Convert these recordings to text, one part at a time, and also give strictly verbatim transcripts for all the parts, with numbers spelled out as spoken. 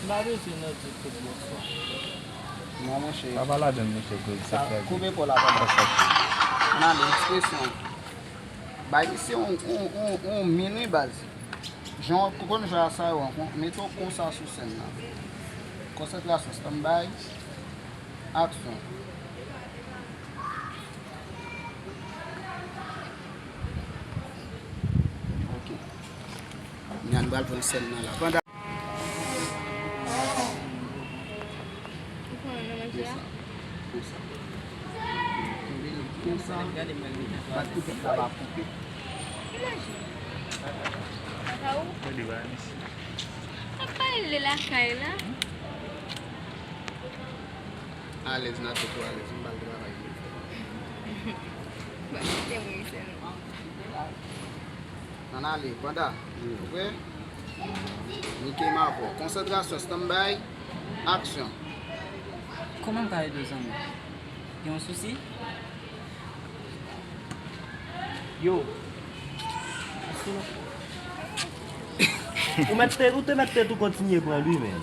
Pa bezwen nan di tout bonswa. Non, monchè. Pa pale avè m, monchè, koze sa fè koupe pò la, papa. Ann ale, ekspresyon. Bay misye yon, yon, yon, yon min, wi, baz. Jan w konn jwe a sa yo an, mete w konsa sou sèn nan. Konsantrasyon, stand by. Aksyon. Ok. Nyan pral pran sèn nan la. Pandan Ou konnen nan manje a? Konsa. Konsa. Bat pou tèt la pa koupe. Ki manje? Papa ou? Ap pale de lakay la. Alèz, Nato, twò alèz, m bal travay pou l fè. Ba, kite mwen sèlman. Ann ale, Panda. Ou prè? Mike Mavo. Konsantrasyon, stand by. Aksyon. Kòman m ka ede w, zanmi? Gen yon sousi? Yo. Ou mèt te, ou te mèt tèt ou kontinye pran li, men.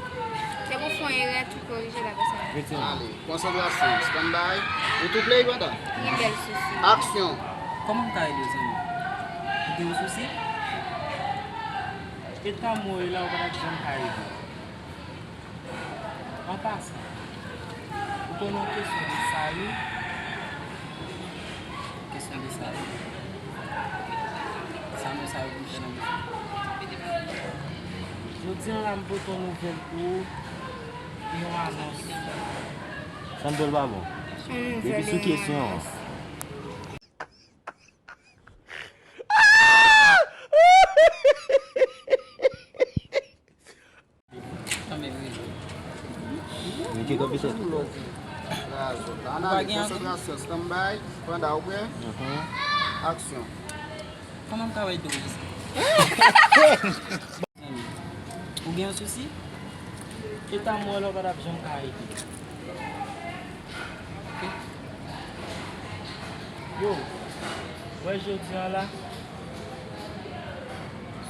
Se pou fè yon erè, tou korije la, pèsonèl. Efektivman. Ale, konsantrasyon, stand by. Ou tou play, Panda? Gen bèl sousi. Aksyon. Kòman m ka ede w, zanmi? Ou gen yon sousi? Eta mwen la, ou pa t ap janm ka ede. An pasan, ou konnen yon kesyon de salu? Kesyon de salu? Sa moun sa yo vin fè nan bouch ou? Jodi a la, m pote yon nouvèl pou ou, yon anons. Sa m fè l pa bon? Depi sou kesyon an. Mete kanpe tèt. Ann ale, konsantrasyon, stand by. Panda, ou prè? Aksyon. Kòman m ka wè dlo sa? Ou gen yon sousi? Eta mwen la, ou pa t ap janm ka ede. Ok. Yo, wè jodi a la,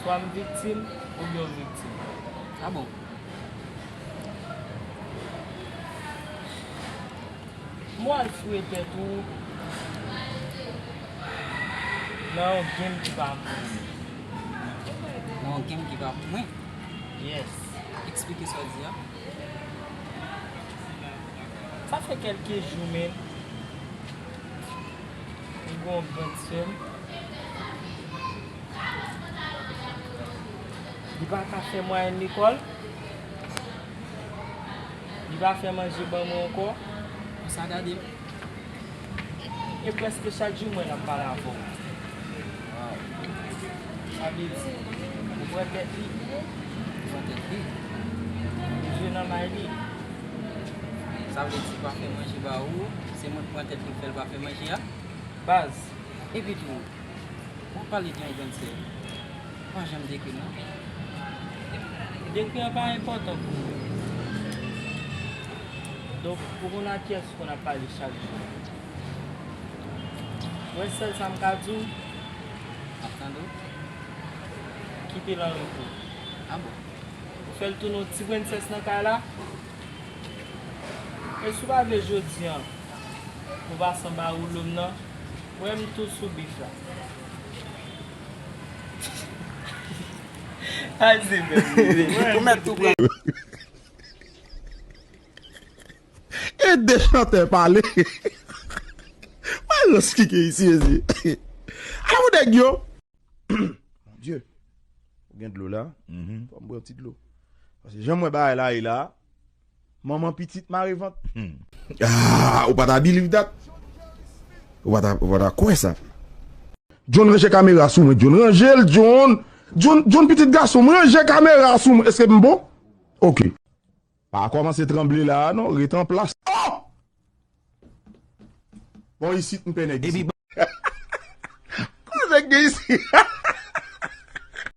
swa m viktim oubyen w viktim. A bon? M al foure tèt ou nan yon game ki pa pou mwen. Nan yon game ki pa pou mwen? Yes. Eksplike sa w di a. Sa fè kèlke jou, men, m gen yon grann sè m. Li pa ka fè mwayèn lekòl. Li pa fè manje ban mwen ankò. Konsa gade m. E prèske chak jou mwen ap pale avè w. Waw. Sa vle di, ou pran tèt li. Ou pran tèt li. Ou jwe nan may li. Sa vle di, pa fè manje ba ou, se mwen k pran tèt li k fè l pa fè manje a? Baz. Epi tou, w ap pale de yon grann sè. Pa janm dekri l non. Dekri an pa enpòtan pou mwen. Donk, ou konn a kiyès ou konn ap pale chak jou. Ou wè sèl sa m ka di w? M ap tande w. Kite l an repo. A bon? Ou fè l tounen yon ti prensès nan kay la. E si w pa vle jodi a, nou pa sanba woulo m nan, wè m tou sou bif la. Ay, se bèl. Ou mèt tou pran. E de chantè pale. Mwen rans ki gen isi, ezi. Ala pou nèg yo. Mon Dieu. Ou gen dlo la? Mhm. Fò m bwè yon ti dlo. Paske jan m wè bagay la ye la, manman pitit mare vant. Hmm. Ah, ou pa ta believe that? Ou pa ta, ou pa ta kwè sa? John, ranje kamera sou mwen, John. Ranje l, John. John, John, pitit gason m, ranje kamera sou mwen. Èske m bon? Ok. Pa kòmanse tranble la a non, ret an plas. Oh! Bon, isit m pè nèg isit. Epi kote nèg gen isit?